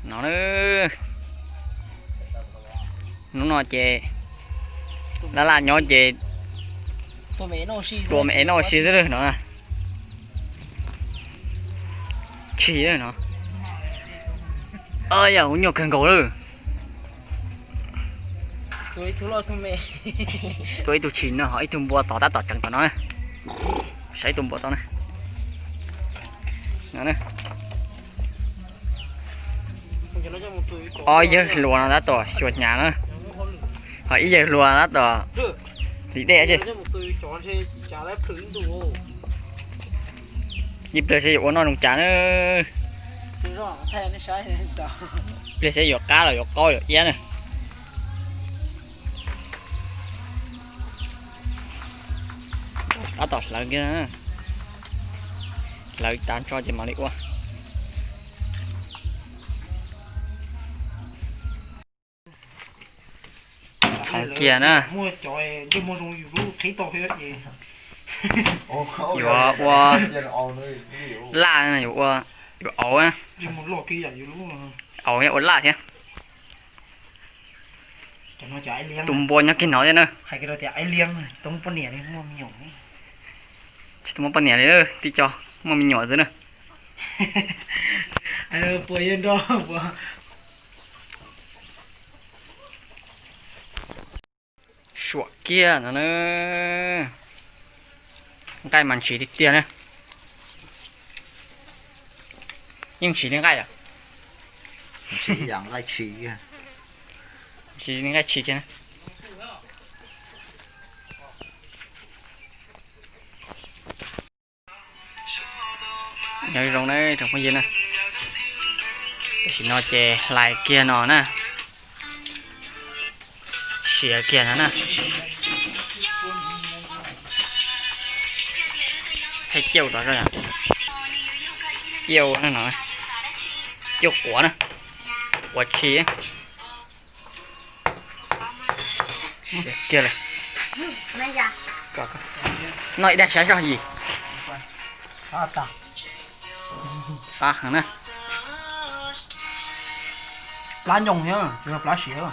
No na, hnub no ces laj laj nyob ces tua me es noj si xwb no. Tshis no. Yog kuv nyuaj kawg nkaus lawm. Tua ib tug tshis no ho ib tug npua tod tab tom tseem tom no. Saib ib tug npua tod na. Ob yawg hluas no tab tom xyuas hnyav na. Ho ib yawg hluas tab tom hliv dej. Ib pliag seb yuav ua noj zoo cas na. Ib pliag seb yuav qab los yuav qaub yuav iab na. Tab tom hlawv kiag, hlawv tas tso ces mam li ua. Txhoov kiag na. Yuav ua laj, yuav ua, yuav auv, auv ua laj thiab. Tus npua nyob kiag no thiab na. Tsis tau muaj poj niam li, tib co muaj me nyuam xwb na. Suam kiag no na. Nqaij mas ntshiv tiag tiag na. Yeej ntshiv li nqaij lawm. Ntshiv li nqaij tshis kiag. Nyob zoo na tsoom phooj ywg na. Tam sim no ces hlais kiag no na. Siav kiag no na. Thaij ciaj tod, ciaj no, ciaj quav na, quav tshis. Kiag lawm. Noj ib daig saib soj yim. Qab heev na. Plab nyoos thiab plab siav.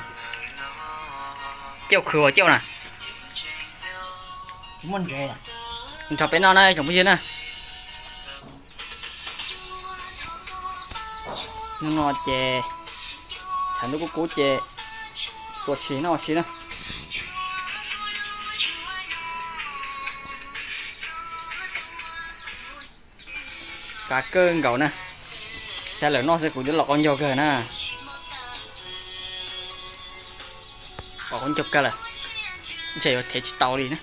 Ciaj khwv ua ciaj na. Nrog peb noj na tsoom phooj ywg na. Hnub no ces tshav ntuj kub kub ces tua tshis noj ua si na. Qab kawg nkaus na. Saib lawv noj xwb kuv twb los qaub ncaug kawg na. Los qaub ncaug kawg lawm, ntshe yuav thev tsis tau li na.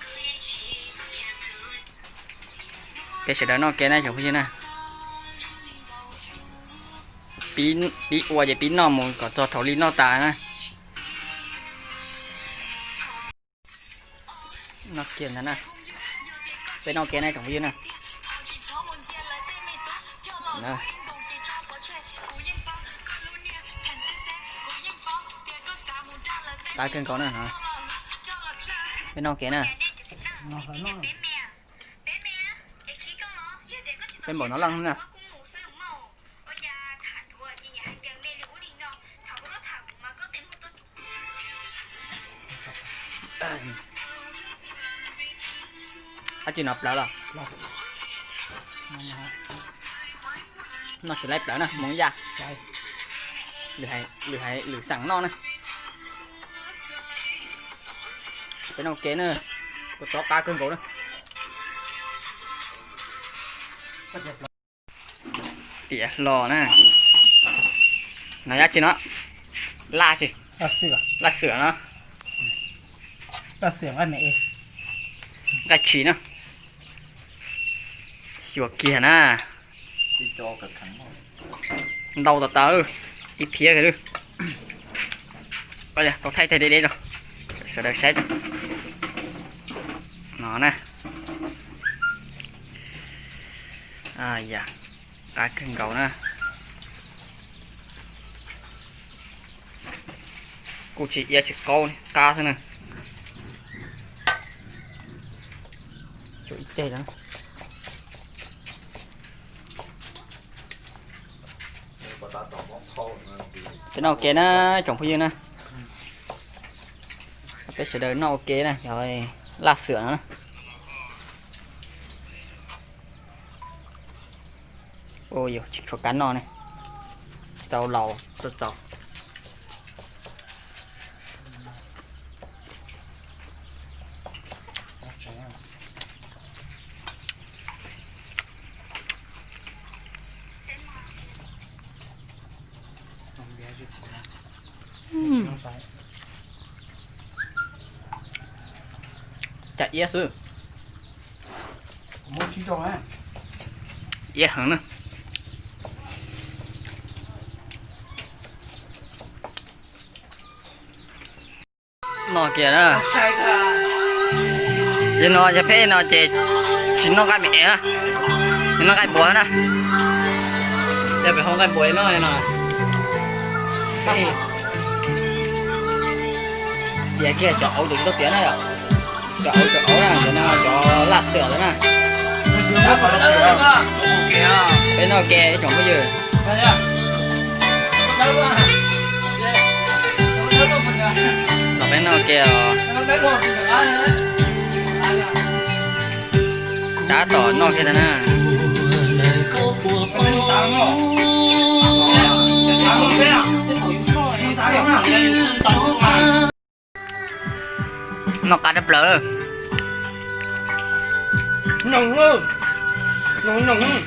Peb sawv daws noj ke na tsoom phooj ywg na. Pib ua ces pib noj mus kom txog thaum li noj tas na. Noj kiag ntag na. Peb noj ke na tsoom phooj ywg na. Qab kawg nkaus na. Peb noj ke na. Peb npaum no leej na. Dab tsi no plawv los? Noj tsis laib plawv na, mus yaj. Lwm haiv lwm xeem noj na. Peb noj ke na, kua txob qab kawg nkaus na. Tiav hlo na. No dab tsi no? Laj tsi? Laj xwm no. Nqaij tshis na. Xyuas kiag na. Ntau tas tas, ib phiab kiag lawm. Tau thaij thaij deb deb rau sawv daws saib no na. Yam qab kawg nkaus na. Kuj tsis iab tsis qaub, qab xwb na. Ib teg Peb noj ua ke na, tsoom phooj ywg na. Peb sawv daws noj ua ke na, yog laj xwm no na. Ua yus tsis tshuav kab noj ne, tsis tau laus txaus txaus. Cov iab xwb. Iab heev na. Noj kiag na. Yog no yog peb no ces tsis noj nqaij me es na, noj nqaij npua na. Yog peb hau nqaij npua no no. Piav kiag cov auv ces tsis tau piav na yom. Cov auv, cov auv na, cov no cov laj xwm lawm na. Peb noj ke ib tsoom phooj ywg. Los peb noj ke os. Tab tom noj kiag na. Noj qab tshaj plaws.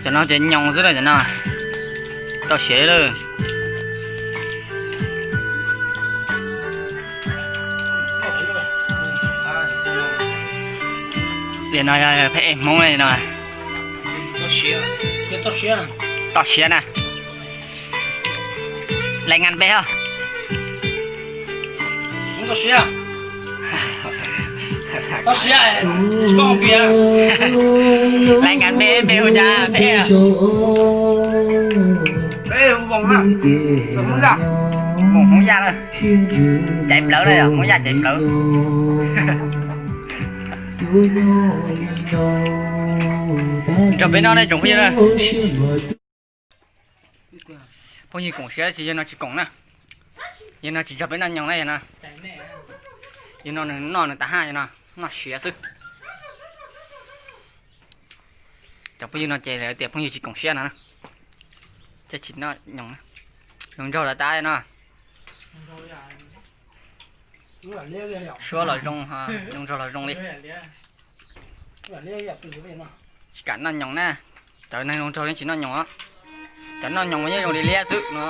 Cov no ces nyoos xwb na cov no. Tau siav lawm. Li no yog phab ej Hmoob li no. Tau siav na. Lais ngas npe hos. Lais ngas npe, npe hu cas phab ej? Hmoob Yaj na. Caiv plawv na yog Hmoob Yaj caiv plawv. Nrog peb noj ne tsoom phooj ywg na. Phooj ywg koom siab tsis yog no tsis koom na. Yog no tsis nrog peb noj nyoos na yog no. Yog no nws noj nws tas haj yog no, noj siav xwb. Cov phooj ywg no ces lawv tias phooj ywg tsis koom siab no. Thiaj tsis noj nyoos. Zoo nraug lawv tab no. Suab los zoo, zoo nraug los zoo li. Tsis kam noj nyoos na. Cov neeg zoo nraug yeej tsis noj nyoos os. Cov noj nyoos mas yeej zoo li liab xwb no.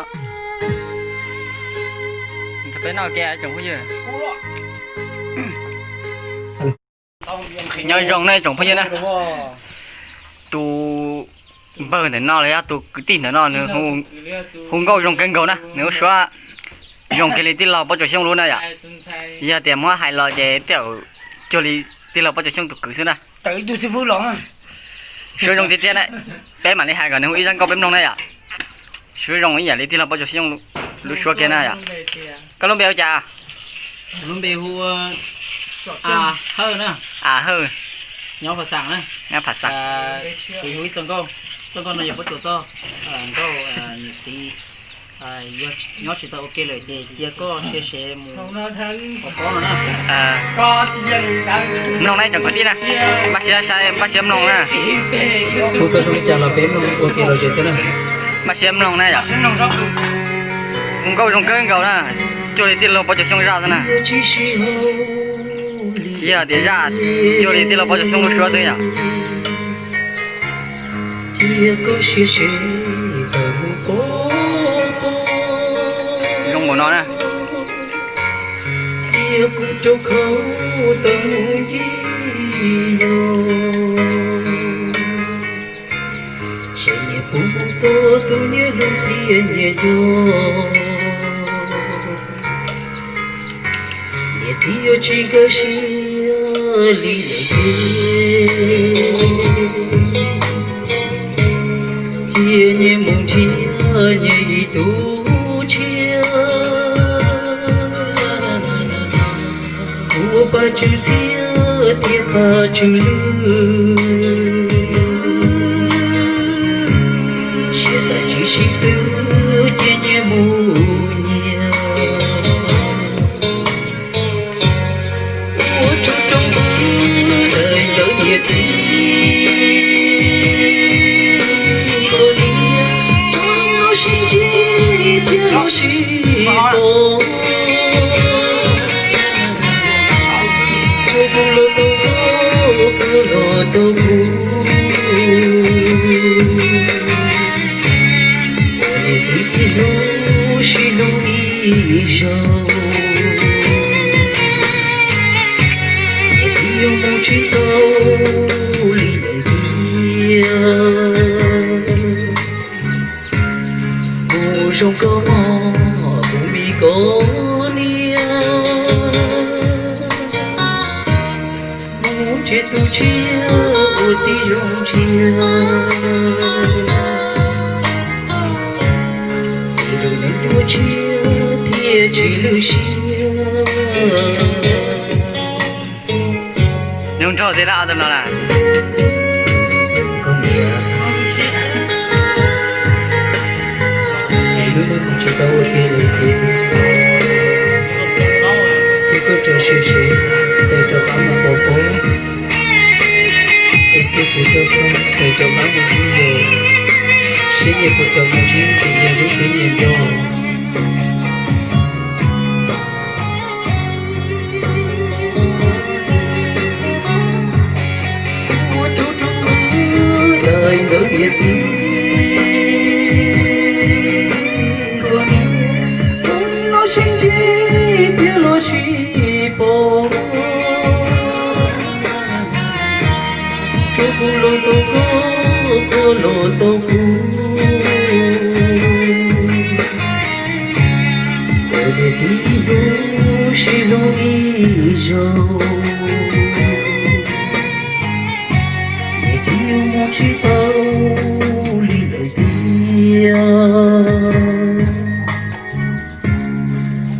Nrog peb noj ke tsoom phooj ywg. Nyob zoo na tsoom phooj ywg na. Tus npawg ntawm no los yog tus kwv tij ntawm no nws hu nkauj zoo kawg nkaus na, nws hu suab zoo kiag li tij laug Pob Tsuas Xyooj lub na yom. Yog tias muab hais los ces tej zaum cuag li tij laug Pob Tsuas Xyooj tus kwv xwb na. Suab zoo tiag tiag na. Peb mam li hais kom nws hu ib zaj nkauj peb mloog na yom. Suab zoo ib yam li tij laug Pob Tsuas Xyooj lub suab kiag na yom. Koj lub npe hu cas? Lub npe hu Hawj na. A Hawj. Nyob Pha Xas na. Nyob Pha Xas. Kuv hu ib txoj nkauj, txoj nkauj no yog Pob Tsuas txoj nkauj. Niam txiv nyob tsis tau ua ke lawm ces cia koj sia sev mus ua pob no na. Mloog na tsoom kwv tij na, npaj siab saib, npaj siab mloog na. Hu koj zoo li cas los peb mloog ua ke los tsev xwb na. Npaj siab mloog na yom. Hu nkauj zoo kawg nkaus na, cuag li tij laug Pob Tsuas Xyooj zaj xwb na. Tsis yog tias zaj, cuag li tij laug Pob Tsuas Xyooj lub suab xwb yom. Cia koj sia sev tawm mus pob pob. Zoo npaum no na. Cia kuv rau khau tawm mus ncig yos. Ces nyias pub txog tus nyias hlub thiab nyias nco. Niam txiv yuav tsis nkag siab li lawm thiab. Cia nyias mus nrhiav nyias ib tug tshiab. Ua Paj Tswv Txiaj thiab Paj Tswv Lwj. Siab xav tsis sib xwb cia thiab los sib pom. Kuv los tau koj, koj los tau kuv, niam txiv tsis hlub sib hlub ib zaug. Niam txiv yuav mus tsis tau li lawm tiag. Mus zoo koj mog, kuv me koj niam. Mus nrhiav tus tshiab ua tib zoo ntsia. Ces tus neeg nyuaj siab thiaj tsis lwj siab. Nyob nraug thiab na, tus no na. Koj niam, es lub neej mus tsis tau ua ke li thiab. Ces koj rau siab siab, es rov qab mus pov pob, es cia kuv rau koj, es rov qab mus sib ntsib, seb nyias puas tau mus ntsib tus nyias hlub thiab nyias nco. Ua rau rau daim ntawv niam txiv, koj niam, los sib ntsib thiab los sib pom. Tsuav kuv los tau koj, koj los tau kuv. Koj niam txiv hlub sib hlub ib zaug. Niam txiv yuav mus tsis tau li lawm tiag.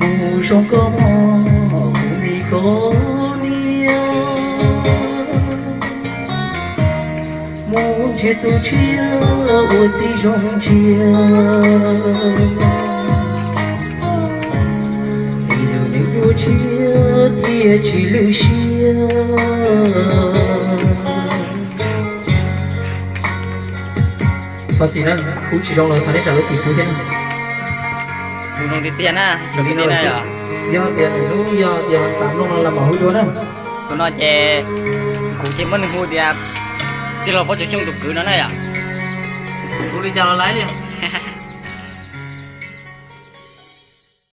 Mus zoo koj mog, kuv me koj niam. Mus nrhiav tus tshiab ua tib zoo ntsia. Tus neeg nyuaj siab thiaj tsis lwj siab. Thov txim na, kuv tsis zoo los thov nej zam lub txim pub thiab na. Kuv zoo tiag tiag na, tsuas li no xwb. Yog tias nws hlub, yog tias xav mloog no los mam hu dua na. Tus no ces kuv ces muab nws hu tias tij laug Pob Tsuas Xyooj tus kwv no na yom. Hu li cas los laiv li.